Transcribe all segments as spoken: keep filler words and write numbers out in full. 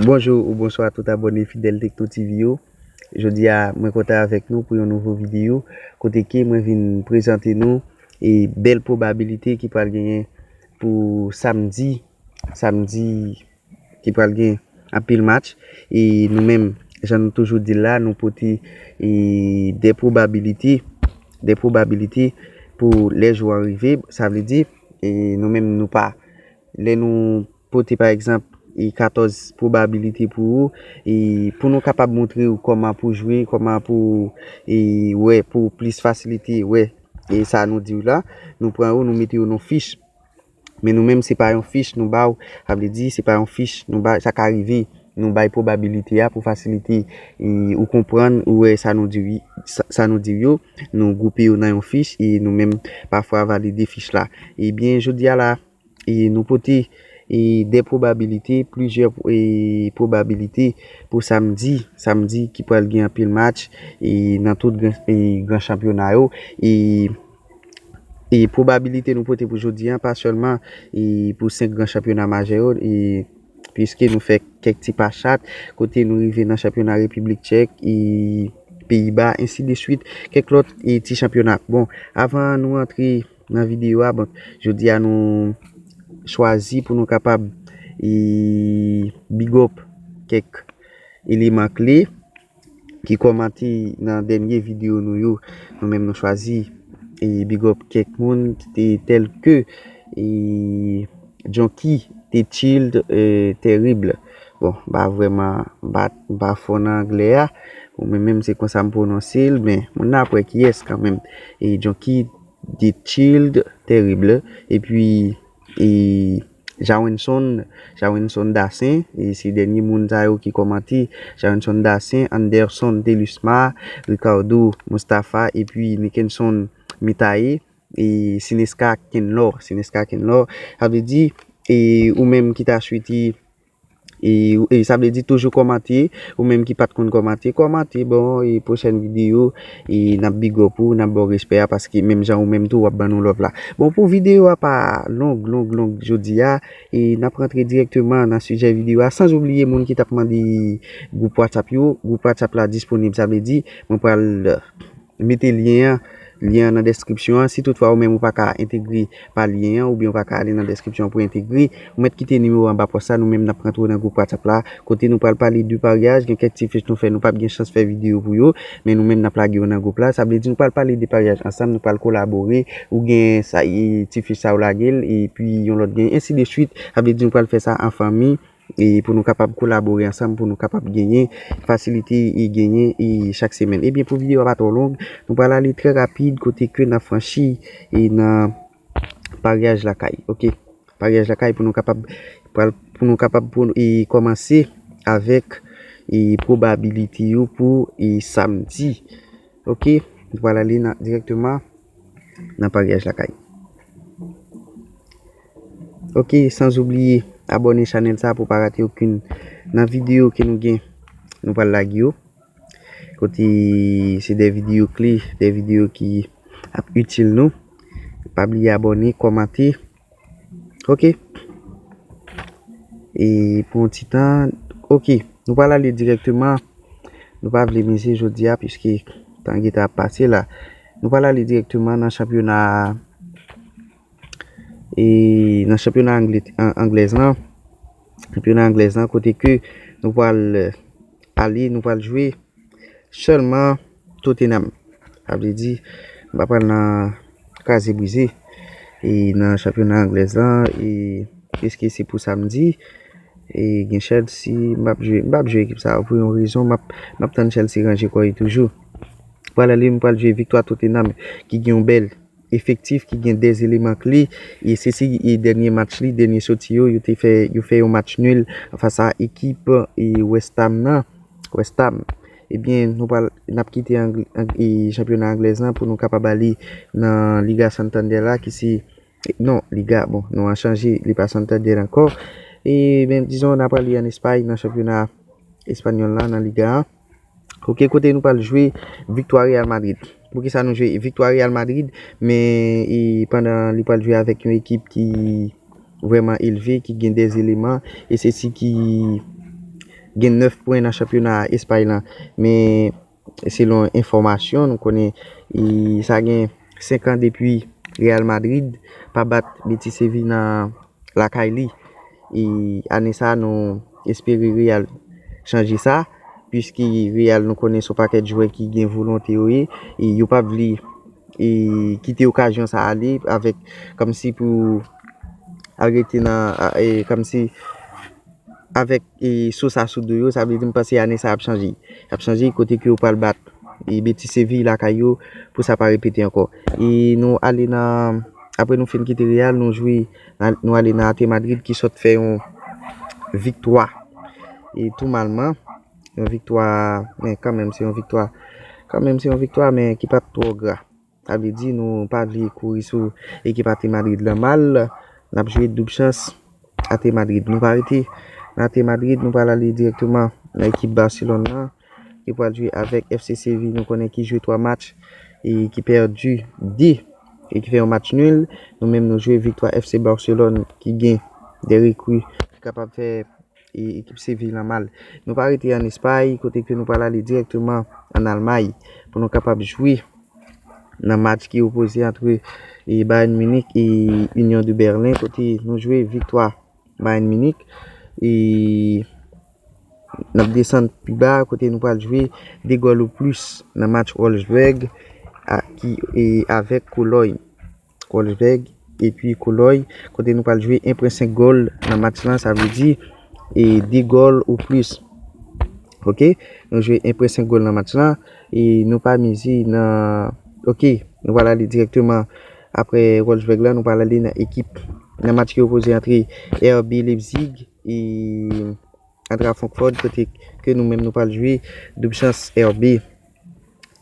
Bonjou ou bonswa tout abòne fidèl Tekno T V yo. Jodi a, mwen kontan avèk nou pou yon nouvo videyo, kote ke mwen vin prezante nou e bèl pwobabilite ki pral genyen pou samdi, samdi ki pral gen anpil match. E nou menm, jan nou toujou di l la, nou pote e de pwobabilite, de pwobabilite pou lè jou an rive. Sa vle di, e nou menm nou pa, lè nou pote pa egzanp e katòz pwobabilite pou ou, e pou nou kapab montre w kòman pou jwe, kòman pou e wè, pou plis fasilite wè e sa nou di w la, nou pran yo, nou mete yo nan fich. Men nou menm, se pa yon fich nou ba w, sa vle di se pa yon fich nou ba, sa ka rive, nou bay pwobabilite a pou fasilite e ou konprann, ou wè sa nou di w, sa, sa nou di w yo, nou gwoupe yo nan yon fich e nou menm pafwa valide fich la. Ebyen, jodi a la, e nou pote e de pwobabilite, plizyè e pwobabilite pou samdi, samdi ki pral gen anpil match e nan tout gran, e gran chanpyona yo. E e pwobabilite nou pote pou jodi a, pa sèlman e pou senk gran chanpyona majè yo, e piske nou fè kèk ti pa chat, kote nou rive nan chanpyona Repiblik Tchèk, e Peyiba, ensi de swit, kèk lòt e ti chanpyona. Bon, avan nou antre nan videyo a, bon, jodi a nou chwazi pou nou kapab e big up kèk eleman kle ki kòmante nan dènye videyo nou yo. Nou menm nou chwazi e big up kèk moun, te, tèl ke e Jonky, te chill, e terrible. Bon, m pa vrèman, m pa, m pa fò nan anglè a. Bon, mwen menm se konsa m pwononse l, men moun nan ap wè kiyès kanmenm. E Jonky, te chill, terrible. Epi e Jawenson, Jawenson Dasen, e se dènye moun sa yo ki kòmante. Jawenson Dasen, Anderson Telusma, Ricardo Mustafa, epi Nickenson Mitaye, e Sineska Kenlor, Sineska Kenlor. Sa vle di, e ou menm ki ta swete e, e sa vle di toujou kòmante, ou menm ki pa t konn kòmante, kòmante, bon, e pwochèn videyo, e n ap big up ou, n ap ba w respè a, paske menm jan ou menm tou, w ap ban nou love la. Bon, pou videyo a pa long, long, long jodi a, e n ap rantre dirèkteman nan sijè videyo a, sanzobliye moun ki t ap mande gwoup WhatsApp yo, gwoup WhatsApp la disponib, sa vle di, mwen pral mete lyen an, lyen an nan deskripsyon an. Si toutfwa ou menm ou pa ka entegre pa lyen an, oubyen ou pa ka ale nan deskripsyon an pou entegre, ou mèt kite nimewo anba pòs la, nou menm n ap rantre w nan gwoup WhatsApp la, kote nou pral pale de paryaj, gen kèk ti fich nou fè, nou p ap gen chans fè videyo pou yo, men nou menm n ap lage yo nan gwoup la, sa vle di nou pral pale de paryaj ansanm, nou pral kolabore, ou gen sa, e, ti fich sa ou lage l, epi yon lòt gen, ensi de swit, sa vle di nou pral fè sa an fanmi, e pou nou kapab kolabore ansanm, pou nou kapab genyen fasilite e genyen e chak semèn. Ebyen, pou videyo a pa twò long, nou pral ale trè rapid kote ke n ap franchi e nan paryaj lakay. Oke, paryaj lakay pou nou kapab, pral, pou nou kapab pou, e kòmanse avèk e pwobabilite yo pou e samdi. Oke, nou pral ale nan, dirèkteman nan paryaj lakay. Oke, sanzobliye abòne chanèl sa pou pa rate okenn nan videyo ke nou gen, nou pral lage yo. Kote se de videyo kle, de videyo ki ap itil nou. Pa bliye abòne, kòmante. Oke. E pou yon ti tan, oke, nou pral ale dirèkteman. Nou pa vle mize jodi a, piske tan gentan ap pase la. Nou pral ale dirèkteman nan chanpyona, e nan chanpyona angle, an, anglèz lan. Chanpyona anglèz lan, kote ke nou pral ale, nou pral jwe sèlman Tottenham. Sa vle di, m pa pral nan kraze brize. E nan chanpyona anglèz lan, e piske se pou samdi, e gen Chelsea, m p ap jwe, m p ap jwe ekip sa yo pou yon rezon, m ap, m ap tann Chelsea ranje kò yo toujou. Pral ale, m pral jwe viktwa Tottenham ki gen yon bèl efektif, ki gen de eleman kle, e se si e dènye match li, dènye soti yo, yo te fè, yo fè yon match nil fas a ekip e West Ham nan, West Ham. Ebyen, nou pral, n ap kite Ang-, Ang-, e chanpyona anglèz lan pou nou kapab ale nan Liga Santander la, ki se, non, Liga, bon, non an chanje, li pa Santander ankò. E, men, dizon, n ap ale ann Espay, nan chanpyona espanyòl la, nan Liga a. Oke, kote nou pral jwe viktwa Real Madrid. Poukisa nou jwe viktwa Real Madrid? Men, e, pandan li pral jwe avèk yon ekip ki vrèman elve, ki gen de eleman, e se si ki gen nèf pwen nan chanpyona Espay lan. Men selon enfòmasyon, nou konnen e, sa gen senk an depi Real Madrid pa bat Betis Seville nan lakay li. E ane sa, nou espere Real chanje sa, piske Real, nou konnen se yon pakèt jwè ki gen volonte yo ye, e yo pa vle e, kite okazyon sa ale avèk kòmsi pou al rete nan e, kòmsi avèk e, Sosa sou do yo, sa vle di m panse ane sa ap chanje. Ap chanje kote ke yo pral bat e, Betis Seville lakay yo pou sa pa repete ankò. E nou ale nan, apre nou fin kite Real, nou jwe, nou ale nan Ate Madrid ki sot fè yon viktwa e, tou malman. Yon viktwa, men kanmenm se yon viktwa, kanmenm se yon viktwa, men ki pa t twò gra. Sa vle di nou pa vle kouri sou ekip Ate Madrid lan mal. N ap jwe doub chans Ate Madrid. Nou pa rete nan Ate Madrid, nou pral ale dirèkteman nan ekip Barcelone lan, ki pral jwe avèk F C Seville, nou konnen ki jwe twa match e ki pèdi de e ki fè yon match nil. Nou menm nou jwe viktwa F C Barcelone ki gen de rekri ki kapab fè e, ekip Seville lan mal. Nou pa rete ann Espay, kote ke nou pral ale dirèkteman ann Almay pou nou kapab jwe nan match ki opoze antre e, Bayern Munich e Union de Berlin, kote nou jwe viktwa Bayern Munich e n ap desann pi ba, kote nou pral jwe de gòl ou plis nan match Wolfsburg a, ki, e, avèk Cologne. Wolfsburg epi Cologne, kote nou pral jwe en pwen senk gòl nan match lan, sa vle di e, de gòl ou plis. Ok, nou jwe en pwen senk gòl nan match lan e nou pa mize nan, ok, nou pral ale dirèkteman apre Wolfsburg lan, nou pral ale nan ekip, nan match ki opoze antre R B Leipzig e Eintracht Francfort, kote ke nou menm nou pral jwe doub chans R B.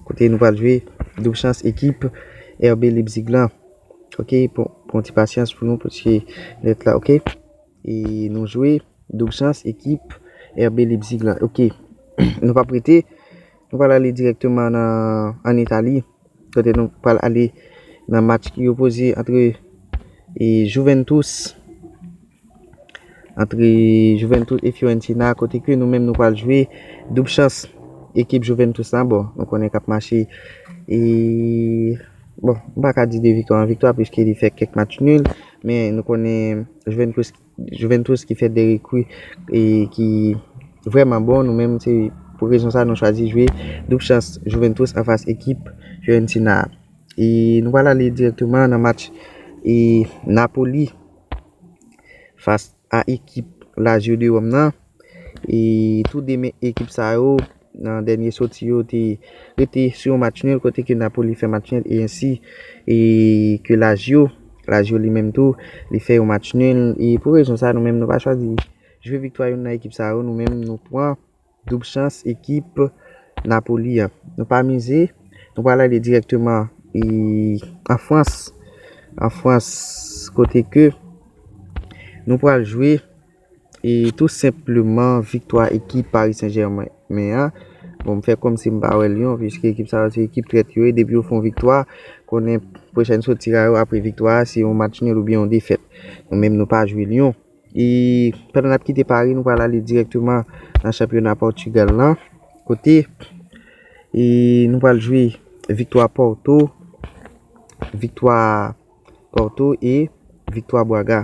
Kote nou pral jwe doub chans ekip R B Leipzig lan. Ok, pran, pran ti pasyans pou nou, paske lèt la, ok. E nou jwe doub chans ekip R B Leipzig lan. Ok, nou pa prete, nou pral ale dirèkteman nan, ann Itali, kote nou pral ale nan match ki opoze antre e Juventus, antre Juventus e Fiorentina, kote ke nou menm nou pral jwe doub chans ekip Juventus lan. Bon, nou konnen k ap mache e, bon, m pa ka di de viktwa an viktwa, piske li fè kèk match nil, men nou konnen Juventus, Juventus ki fè de rekri e ki vrèman bon. Nou menm, se pou rezon sa nou chwazi jwe doub chans Juventus anfas ekip Fiorentina. E nou pral ale dirèkteman nan match e Napoli fas a ekip Lazio de Rome nan. E tou de men ekip sa yo, nan dènye soti yo, te rete sou yon match nil, kote ke Napoli fè match nil, e ensi e ke Lazio, Lazio li menm tou, li fè yon match nil. E pou rezon sa, nou menm nou pa chwazi jwe viktwa youn nan ekip sa yo, nou menm nou pran doub chans ekip Napoli an. Nou pa mize, nou pral ale dirèkteman e, an Frans. An Frans, kote ke nou pral jwe e tou senpleman viktwa ekip Paris Saint-Germain an. Bon, m fè kòmsi m pa wè Lyon, piske ekip sa yo se ekip trèt yo ye. Depi yo fè yon viktwa, konnen pwochèn soti a yo apre viktwa a, se yon match nil oubyen yon defèt. Nou menm nou pa jwe Lyon. E pandan n ap kite Paris, nou pral ale dirèkteman nan chanpyona Pòtigal lan, kote e nou pral jwe viktwa Porto, viktwa Porto e viktwa Braga.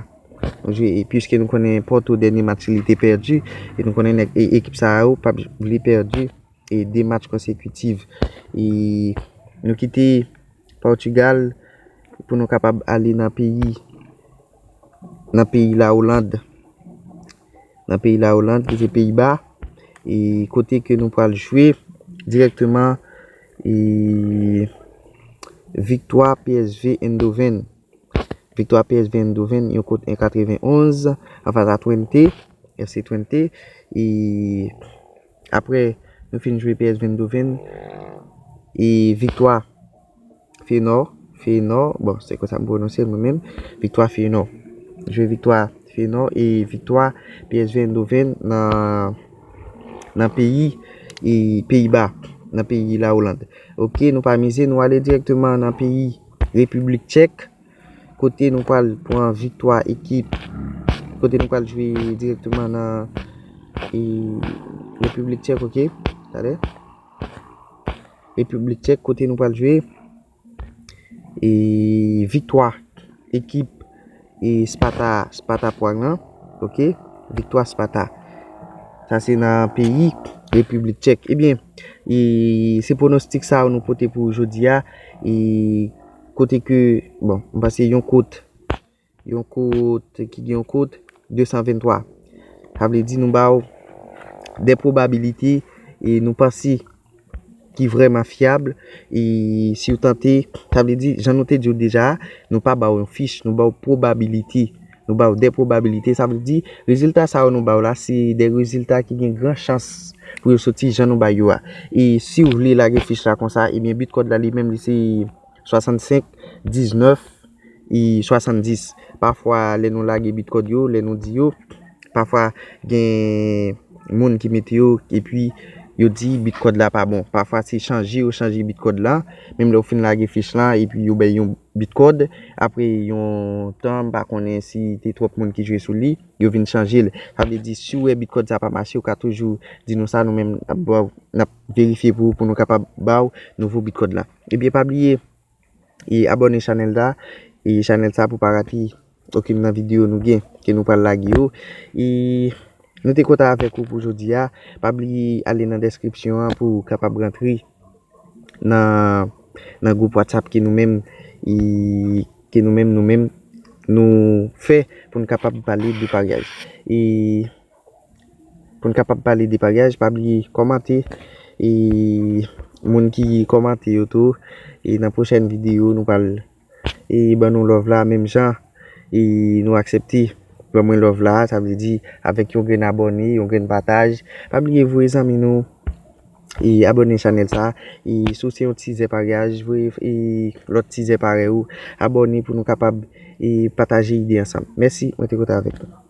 Nou jwe, e piske nou konnen Porto dènye match li te pèdi, e nou konnen nèg, e ekip sa yo p ap vle pèdi e de match konsekitif. E nou kite Pòtigal pou nou kapab ale nan peyi, nan peyi Laoland. Nan peyi Laoland, ki se Peyiba. E kote ke nou pral jwe dirèkteman e viktwa P S V Eindhoven. Viktwa P S V Eindhoven, yon kont en katrevenonz, anfas a Twente, F C Twente. E apre nou fin jwe P S V Eindhoven, e viktwa Feyenoord, Feyenoord, bon, se konsa m pwononse l mwen menm, viktwa Feyenoord. Jwe viktwa Feyenoord e viktwa P S V Eindhoven nan, nan peyi, e Peyiba, nan peyi Laoland. Ok, nou pa mize, nou ale dirèkteman nan peyi Repiblik Tchèk, kote nou pral pran viktwa ekip, kote nou pral jwe dirèkteman nan, e Repiblik Tchèk, ok. Talè. Repiblik Tchèk, kote nou pral jwe. E viktwa ekip e Sparta, Sparta Prague lan. Ok, viktwa Sparta. Sa se nan peyi Repiblik Tchèk. Ebyen, e se pwonostik sa yo nou pote pou jodi a. E kote ke, bon, m panse yon kot, yon kot ki gen yon kot de san venntwa. Sa vle di nou ba w de pwobabilite e nou panse ki vrèman fyab. E si w tante, sa vle di, jan nou te di w deja, nou pa ba w yon fich, nou ba w pwobabilite. Nou ba w de pwobabilite, sa vle di, rezilta sa yo nou ba w la, se de rezilta ki gen gran chans pou yo soti jan nou ba yo a. E si w vle lage fich la konsa, ebyen, bit kòd la li menm, li se swasannsenk, diznèf e swasanndis. Pafwa, lè nou lage bit kòd yo, lè nou di yo, pafwa gen moun ki mete yo, epi yo di bit kòd la pa bon. Pafwa, se chanje yo chanje bit kòd la. Menm lè w fin lage fich la, epi yo bay yon bit kòd, apre yon tan, m pa konnen si te twòp moun ki jwe sou li, yo vin chanje l. Sa vle di, si w wè bit kòd sa pa mache, ou ka toujou di nou sa, nou menm, n ap ba w, n ap verifye pou ou, pou nou kapab ba w nouvo bit kòd la. Ebyen, pa bliye, e abòne chanèl la, e chanèl sa pou pa rate okenn nan videyo nou gen, ke nou pral lage yo. E nou te kontan avèk ou pou jodi a. Pa bliye ale nan deskripsyon an pou w kapab rantre nan, nan gwoup WhatsApp ke nou menm, e ke nou menm, nou menm, nou fè pou n kapab pale de paryaj. E pou n kapab pale de paryaj, pa bliye kòmante. E moun ki kòmante yo tou, e nan pwochèn videyo, nou pral, e ban nou love la, menm jan, e nou aksepte ban mwen love la, sa vle di avèk yon grenn abòne, yon grenn pataj. Pa bliye voye zanmi nou, e abòne chanèl sa, e si w se yon tizè paryaj, voye, e lòt tizè parèy ou, abòne pou nou kapab, e pataje ide ansanm. Mèsi, mwen te kontan avèk nou.